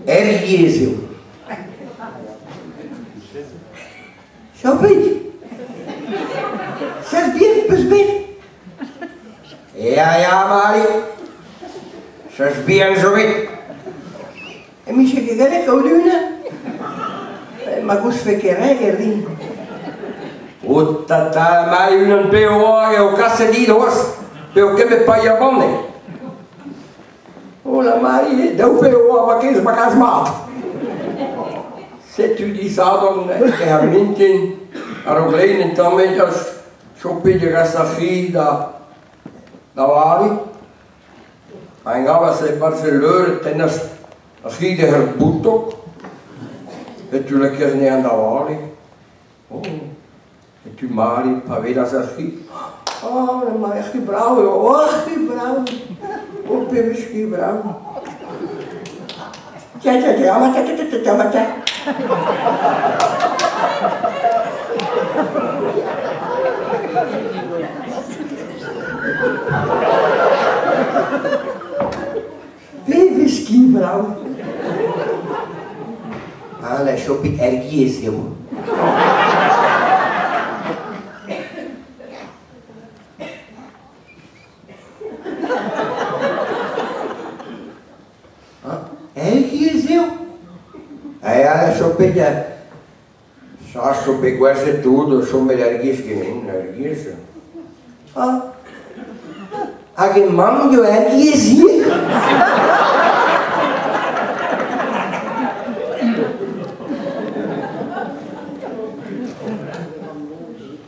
Er yezh eo. Chopig! Sell bihan 'peus bet? Ya, ya, Mari. Chas bihan zo bet. Emije ket gallet kaout unan? Ma gousfe ket re din. O tata, Mari unan p'eo eo kaset dit c'hoazh, p'eo ket bet paeañ banne. O la Mari, daou pe oa ma kez ma kalz mat. Setu disadorn e ar mintin a-raok lein un tammig ha chopet e gas ar c'hi da da Vari. Ha en gavas e-barzh e leur e tennas ar c'hi d'he boutok. Setu lakaas anezhañ da Vari. Oh, setu Mari pa welas ar c'hi. Oh, emañ ar c'hi brav eo, oh, ar c'hi brav. Oh, pebezh c'hi brav. Tiens, tiens, tiens, tiens, tiens, tiens, tiens, tiens. Pebezh ki brav! Ah, chopit er giez eo. Ah, er giez eo? Ah, chopit Sacho bet gwerzhet tout o chomet er giz ganin, er giz. Ah. Hag e mamm eo er giz ivez.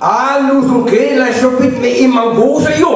Ah, n'ouzon ket, la chopit me emañ gozh eo.